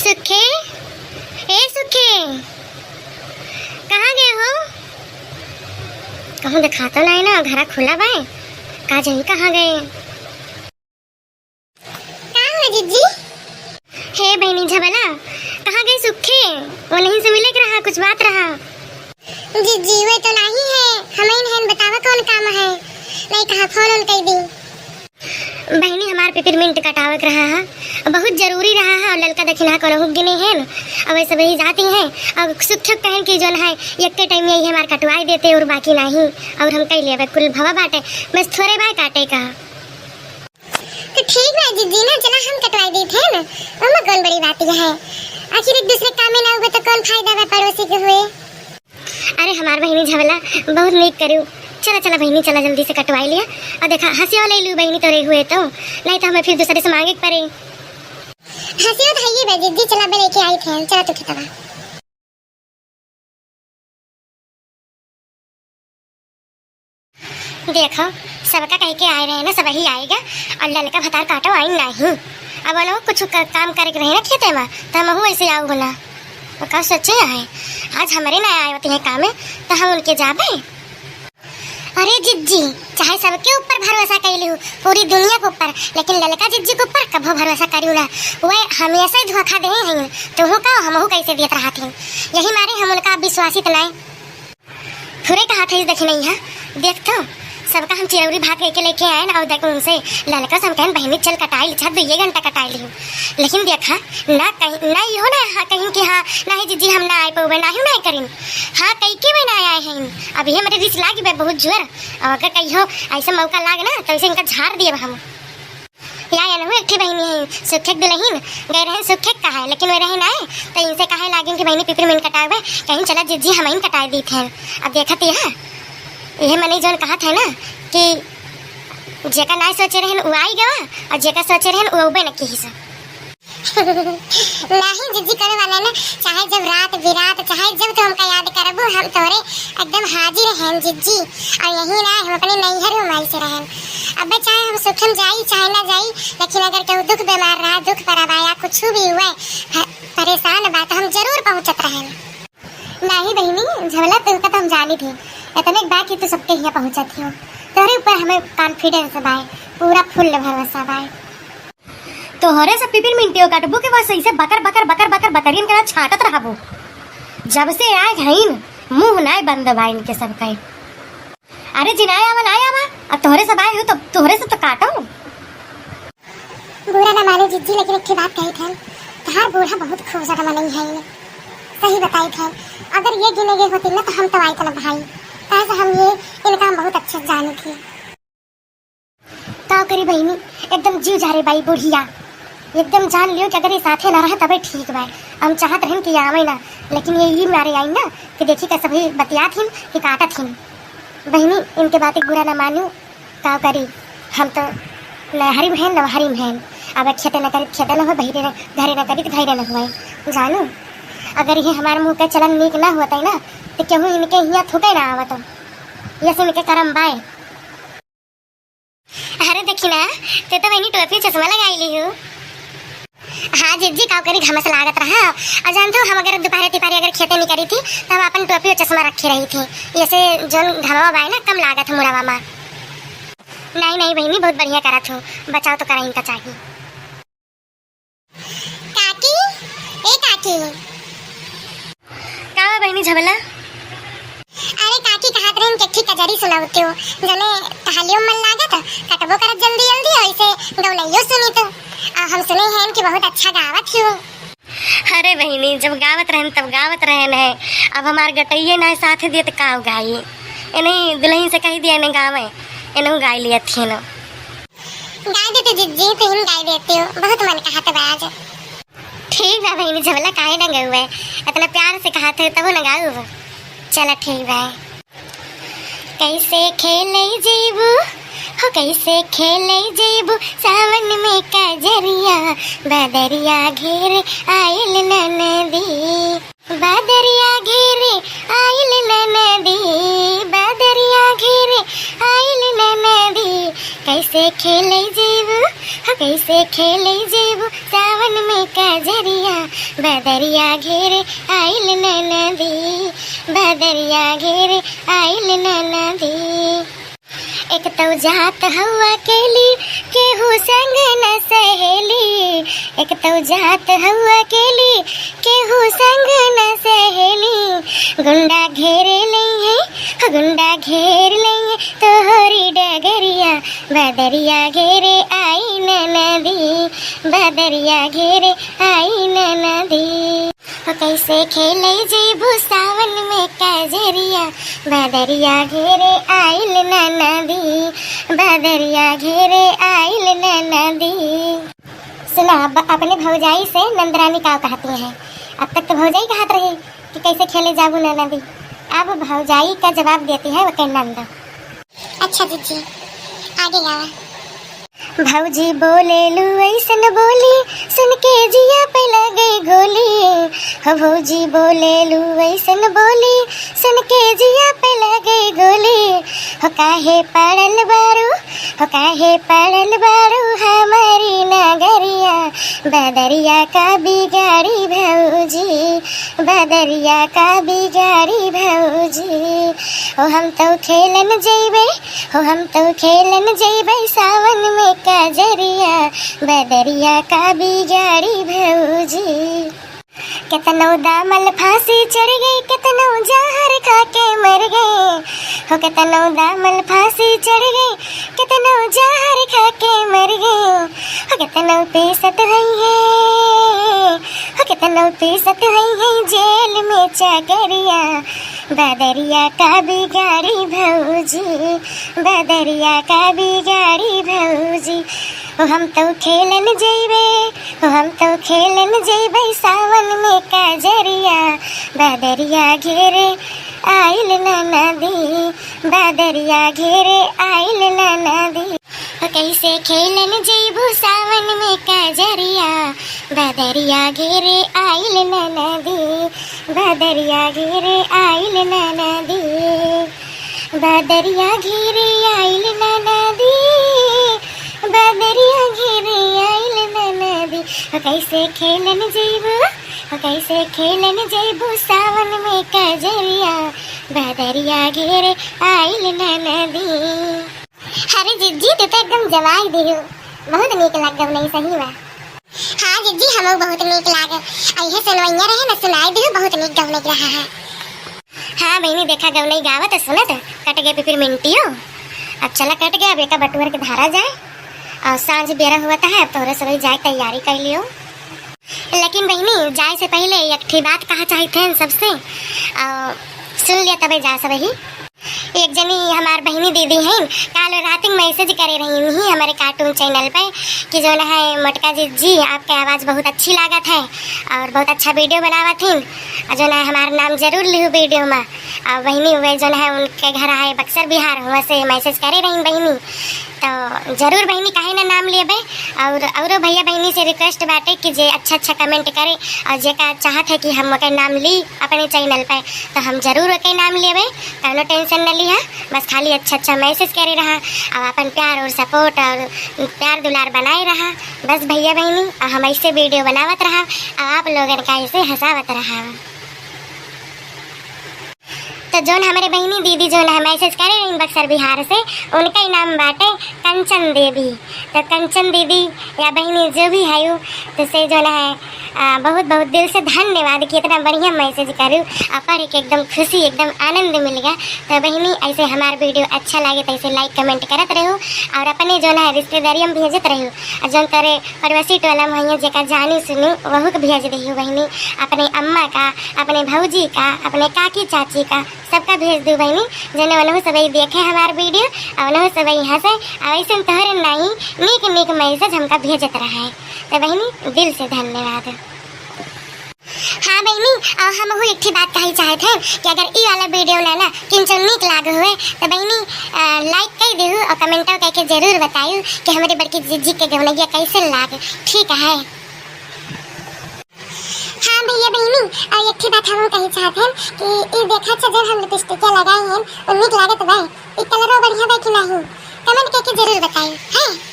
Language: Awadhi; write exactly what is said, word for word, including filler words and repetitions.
सुखे, ए सुखे, कहाँ गए हो? कहूँ देखात नाहीं ना, घरा खुला बाय, का जानी कहाँ गए। का हुआ जिज्जी? हे बहिनी झबला, कहाँ गए सुखे? वो नहीं से मिले के रहा, कुछ बात रहा। जिज्जी, वे तो नाहीं है, हमइन हैं, बतावा कौन काम है? नाहीं कहा फोन उन कई दी। बहिनी, हमार पिपरमिंट कटावे के रहा है, बहुत जरूरी रहा है, और ललका दखिना कोनो हुक गिने हैं, और वैसे वही जाती हैं, और सुख छुप कहन की जोन है, यक्के टाइम यही हमार कटवाई देते और बाकी नाहीं, और हम कई लेवे कुल भवा बाटे, बस थोड़े बाय काटे का। तो ठीक बा जिज्जी ना, चला हम कटवाई देते हैं ना, ओमा कौन बड़ी बात है, आखिर एक दूसरे काम में ना हुए तो कौन फायदा बा पड़ोसी के हुए। अरे हमार बहिनी झबला, बहुत नीक करू। चला, चला बहिनी, चला जल्दी से कटवाई लिया। और देखा, हंसियो ले लू बहिनी तोरे हुए तो, नहीं तो हमें फिर दूसरे से मांगे के पड़े। हंसियो तो है ये बा जिज्जी, चला बे लेके आई थे, चला तू खेतवा। देखो, सबका कह के आए रहे ना, सबही आएगा, और ललका भतार काटो आई नहीं। अब वो लोग कुछ क-, काम करे के रहे ना खेते में, तो हमहू ऐसे आऊ होला। तो का सोचे है, आज हमरे ना आए होती है काम में, तो हम उनके जाबे। अरे जिज्जी, चाहे सबके ऊपर भरोसा कर लियो, पूरी दुनिया के ऊपर, लेकिन ललका जिज्जी के ऊपर कभो भरोसा करियो ना। वह हमेशा ही धोखा दे हैं, तुहू का हमहू कैसे देत रहा थे। यही मारे हम उनका विश्वासित नाय। फुरे कहा थे, देखी नहीं है, देख तो, सबका हम चिरौरी भात लेके लेके आए ना, और देख उनसे ललका से हम कहन, "बहिनी चल कटाई ली, छत दुइये घंटा कटाई ली।" लेकिन देखा, ना कहीं, ना इहो ना हाँ कहीं कि हाँ, ना ही जिज्जी हम ना आए पउबे, ना ही ना करिन। हाँ, कई के वे ना आए हैं। अब ये हमरे रिस लागी बे बहुत जोर। और अगर कहियो ऐसा मौका लाग ना, तो इसे इनका झाड़ दिए हम। या एनहु एक ठे बहिनी है, सुखेक दुलहिन, गए रहन सुखेक कहाए, लेकिन वे रहे नाय, तो इनसे कहे लागिन कि बहिनी पिपरमिंट कटावे, कहिन चला जिज्जी हमइन कटाए दीत हैं। अब देखत यह, यह मनई जौन कहत है ना कि जेका नाय सोचे रहन उ आई गवा, और जेका सोचे रहन उ उबे न किहिस। नहीं जिज्जी करे वाला ना, चाहे जब रात बिरात, चाहे जब तू हमका याद करबू, हम तोरे एकदम हाजिर हैं जिज्जी। और यही ना, हम अपने नैहर में माई से रहन। अबे चाहे हम सुखम जाई, चाहे ना जाई, लेकिन अगर केहू दुख बीमार रहा, दुख पर आवा या कुछ भी हुए, प-, परेशान बा, तो हम जरूर पहुँचत रहन। नाही बहिनी, झबला तोहका तो हम जानी थी, इतने बा कि तू सबके हियाँ पहुँचत ही हो। तोहरे ऊपर हमें confidence बा, पूरा full भरोसा बा। तोहरे से पिपिरमिंटियो काटबो के बस ऐसे बकर, बकर, बकर, बकर, बकरियन के ना छाटत रहबो। जब से आए हईन, मुँह नाय बंद बा इनके सब कहे। अरे जिनाए आवा, नाय आवा, अब तोहरे सब आए हो तो तोहरे से तो काटो। बुरा ना माने जिज्जी, लेकिन एक ठे बात कही थन, तहार बूढ़ा बहुत खूब ज्यादा मनई है। सही बताई थन, अगर ये गिने गए होती ना तो हम तो आई ना भाई, काहे से हम ये इनका हम बहुत अच्छे से जानी थी। का करी बहिनी, एकदम जीव जा रे बाई बुढ़िया। एकदम जान लियो कि अगर ये साथे ना रहे तबे ठीक बा। हम चाहत रहन कि ये आवे ना, लेकिन ये ई मारे आई ना कि देखी का सभी बतियात हिन कि काटत हिन। बहिनी, इनके बात एक बुरा ना मानियो, का करी, हम तो नहरी में हैं, नवहरी में हैं। अब खेते न करी, खेते न हो, बहिरे न, घरे न करी, तो घरे न हुए। जानू, अगर ये हमारे मुँह के चलन नीक ना होता ना, तो केहू इनके हियाँ थूके ना आवत। ये से इनके करम बाय। अरे देखी ना, ते तो बहिनी टोपी चश्मा लगाई ली हो। हाँ जिज्जी, का करी, घाम से लागत रहा। और जानते हो, हम अगर दोपहरे तिपहरे अगर खेते निकरी थी, तो हम अपन टोपी और चश्मा रखे रही थी, ये से जोन घामवा बाय ना, कम लागत है मुड़ावा मा। नहीं, नहीं बहिनी, बहुत बढ़िया करत हो, बचाव तो करहिन का चाहिए। काकी, ए काकी। का बा बहिनी झबला? अरे काकी, कहत रहिन कि एक ठे कजरी सुनावतियो, जने टहलियो मन लागत, कटबो करत जल्दी जल्दी, ऐसे गौनइयो सुनी तो। आ हम सुने हैं कि बहुत अच्छा गावत हो। अरे बहिनी, जब गावत रहन तब गावत रहन है, अब हमार गटइये ना साथ दिए तो का गाई? इन्हीं दुलहिन से कही दिया इन्हें गावे, इन्हें गाई लिया थी ना। गाय देते जिज्जी, तुहिन गाय देते हो, बहुत मन कहत बा आज। ठीक बा बहिनी झबला, काहे ना गउबे, इतना प्यार से कहत है तबो ना गाउब। चला ठीक बा। कैसे खेले जेबू हो, कैसे खेले जेबू सावन में कजरिया, बदरिया घेर आइल ननदी। बदरिया घेरे आइल ननदी, बदरिया घेरे आइल ननदी, कैसे खेले जेबू, हो कैसे खेले जेबू सावन में कजरिया, बदरिया घेरे आइल ननदी, बदरिया घेरे आइल ननदी। एक तौ जात हऊ अकेली, केहू संग न सहेली। एक तौ जात हऊ अकेली, केहू संग न सहेली। गुंडा घेरे लइहैं, गुंडा घेर लइहैं तोहरी डगरिया। बदरिया घेरे आई ननदी, बदरिया घेरे आई ननदी। हो कैसे खेले जइबू सावन में कजरिया, बदरिया घेरे आइल ननदी, बदरिया घेरे आइल ननदी। सुना, अब अपने भौजाई से नंदरानी का कहती हैं। अब तक तो भौजाई कहत रही कि कैसे खेले जाबू ननदी, अब भौजाई का जवाब देती है ओके नंद। अच्छा जीजी, आगे गावा। भौजी बोलेलू ऐसन बोली, सुन के जिया पे लगे गोली। हो भौजी बोलेलू ऐसन बोली, सुन के जिया पे लगे गोली। हो काहे पड़ल बारू, हो काहे पड़ल बारू हमारी नगरिया। बदरिया का बिगाड़ी भौजी, बदरिया का बिगाड़ी भौजी। हो हम तो खेलन जइबे, हो हम तो खेलन जइबै सावन में कजरिया, बदरिया का बिगाड़ी भौजी। केतनो दामल फांसी चढ़ गई, केतनो जहर खा के मर गए। हो केतनो दामल फांसी चढ़ गई, केतनो जहर खा के मर गए। हो केतनो पीसत हई है, हो केतनो पीसत हई है जेल में चकरिया। बदरिया का बिगाड़ी भौजी, बदरिया का बिगाड़ी भौजी। ओ हम तो खेलन जइबे, ओ हम तो खेलन जइबे सावन में कजरिया। बदरिया घेरे आइल ननदी, बदरिया घेरे आइल ननदी। ओ कैसे खेलन जइबू सावन में कजरिया। बदरिया घेरे आइल ननदी, बदरिया घेरे आइल ननदी। बदरिया घेरे आइल ननदी, बदरिया घेरे आइल ननदी। ओ कैसे खेलन जइबू, ओ कैसे खेलन जइबू सावन में कजरिया। बदरिया घेरे आइल ननदी। अरे जिज्जी, तू तो एकदम जमाई दिहू। बहुत नीक लाग गवनई सही में। हाँ जिज्जी, हमहू बहुत नीक लाग। अइहे सुनवैया रहे न, सुनाई दिहू, बहुत नीक गवनई रहा है। हाँ बहिनी, देखा गवनई गावत सुनत कट गए पिपिर मिनटियो। अब चला कट गए, अब एका बटुअर के धारा जाए और सांझ बेरा हुआ है, अब तोहरे सभी जाए तैयारी कर लियो। लेकिन बहिनी, जाए से पहिले एक ठे बात कहा चाहित है सबसे, आ, सुन लिया तबे जा सबही। एक जनी हमार बहिनी दीदी हैं, काल रात में मैसेज करे रही ही हमारे कार्टून चैनल पे कि जौन है मोटका जिज्जी, आपके आवाज़ बहुत अच्छी लागत है और बहुत अच्छा वीडियो बनावत हिन, और जौन है हमार नाम जरूर लिहू वीडियो में। और बहिनी वे जौन है उनके घर आए बक्सर बिहार, हुआ से मैसेज करे रही बहिनी। तो जरूर बहिनी काहे ना नाम लेबे। और औरो भैया बहिनी से रिक्वेस्ट बाटे कि जे अच्छा अच्छा कमेंट करे और जेका चाहत है कि हम ओकर नाम ली अपने चैनल पे, तो हम जरूर ओकर नाम लेबे, कौनो टेंशन न लिहा। बस खाली अच्छा अच्छा मैसेज करे रहा और अपन प्यार और सपोर्ट और प्यार दुलार बनाए रहा। बस भैया बहिनी, और हम ऐसे वीडियो बनावत रहा और आप लोगन का ऐसे हंसावत रहा। तो जौन हमरे बहिनी दीदी जौन है मैसेज करे रही बक्सर बिहार से, उनका ही नाम बाटे कंचन देवी। तो कंचन दीदी या बहिनी जो भी है, तो से जौन है, आ, बहुत बहुत दिल से धन्यवाद कि इतना बढ़िया मैसेज करू और पढ़ के एकदम खुशी, एकदम आनंद मिल गया। तो बहिनी, ऐसे हमार वीडियो अच्छा लगे तो ऐसे लाइक कमेंट करत रहो और अपने जौन है रिश्तेदारी में भेजत रहो और जौन तोरे पड़ोसी टोला में है जेका जानी सुनी वहू के भेज दही बहिनी, अपने अम्मा का, अपने भौजी का, अपने काकी चाची का, सबका भेज दू बहिनी, जने उनहु सबही देखे हमार वीडियो, और उनहु सबही हंसे, और ऐसे तोहरे नाई नीक नीक मैसेज हमका भेजत रहे। तो बहिनी, दिल से धन्यवाद। हाँ बहिनी, और हमहू एक ठे बात कही चाहत हैं कि अगर ई वाला वीडियो ना, ना किंचो नीक लाग हुए, तो बहिनी, अ, लाइक कर देहू और कमेंटो करके जरूर बतायू कि हमरे बड़की जिज्जी के गवनैया कैसे लाग। ठीक है। हाँ भैया बहिनी, और एक ठे बात हम कही चाहत हैं कि ई देखा अच्छा जब हम लिपस्टिक लगाए हैं, तो नीक लागत बा, ई कलरो बढ़िया बा कि नहीं, कमेंट करके जरूर बताई, हैं?